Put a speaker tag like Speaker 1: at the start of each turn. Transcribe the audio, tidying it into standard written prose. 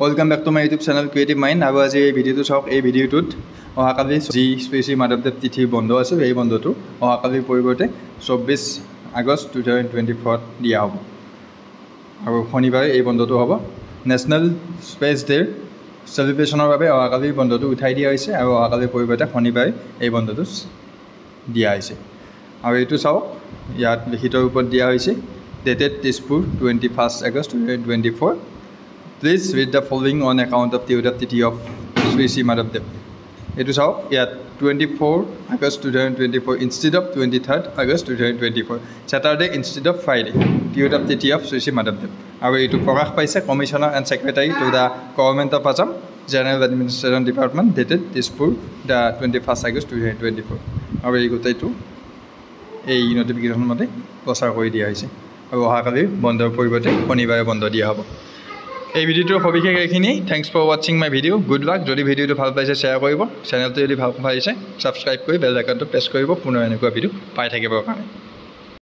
Speaker 1: Welcome back to my YouTube channel Creative Mind. আৰু আজি এই ভিডিঅ'টো চাওক। এই ভিডিঅ'টোত অহাকালি যি শ্ৰী শ্ৰী মাধৱদেৱ তিথি বন্ধ আছে, সেই বন্ধটো অহাকালিৰ পৰিৱৰ্তে 24 আগষ্ট 2024ত দিয়া হ'ব আৰু শনিবাৰে এই বন্ধটো হ'ব। নেশ্যনেল স্পেচ ডে'ৰ চেলিব্ৰেশ্যনৰ বাবে অহাকালিৰ বন্ধটো উঠাই দিয়া হৈছে আৰু অহাকালিৰ পৰিৱৰ্তে শনিবাৰে এই বন্ধটো দিয়া হৈছে। আৰু এইটো চাওক, ইয়াত লিখিত ৰূপত দিয়া হৈছে, dated Tezpur, 21st August 2024. Please read the following on account of Tirobhava Tithi of Shri Shri Madhabdev. এইটো চাওক, ইয়াত 24 August 2024 instead of 23rd August 2024, Saturday instead of Friday, Tirobhava Tithi of Shri Shri Madhabdev. আৰু এইটো প্ৰকাশ পাইছে Commissioner and Secretary to the Government of Assam, General Administration Department, dated Tezpur, the 21st August 2024. আৰু এই গোটেইটো এই notification মতে প্ৰচাৰ কৰি দিয়া হৈছে আৰু অহাকালিৰ বন্ধৰ পৰিৱৰ্তে শনিবাৰে বন্ধ দিয়া হ'ব। এই ভিডিঅ'টোৰ সবিশেষ এইখিনি। Thanks for watching my video. Good luck. যদি ভিডিঅ'টো ভাল পাইছে, শ্বেয়াৰ কৰিব। চেনেলটো যদি ভাল পাইছে, ছাবস্ক্ৰাইব কৰি বেল আইকনটো প্ৰেছ কৰিব, পুনৰ এনেকুৱা ভিডিঅ' পাই থাকিবৰ কাৰণে।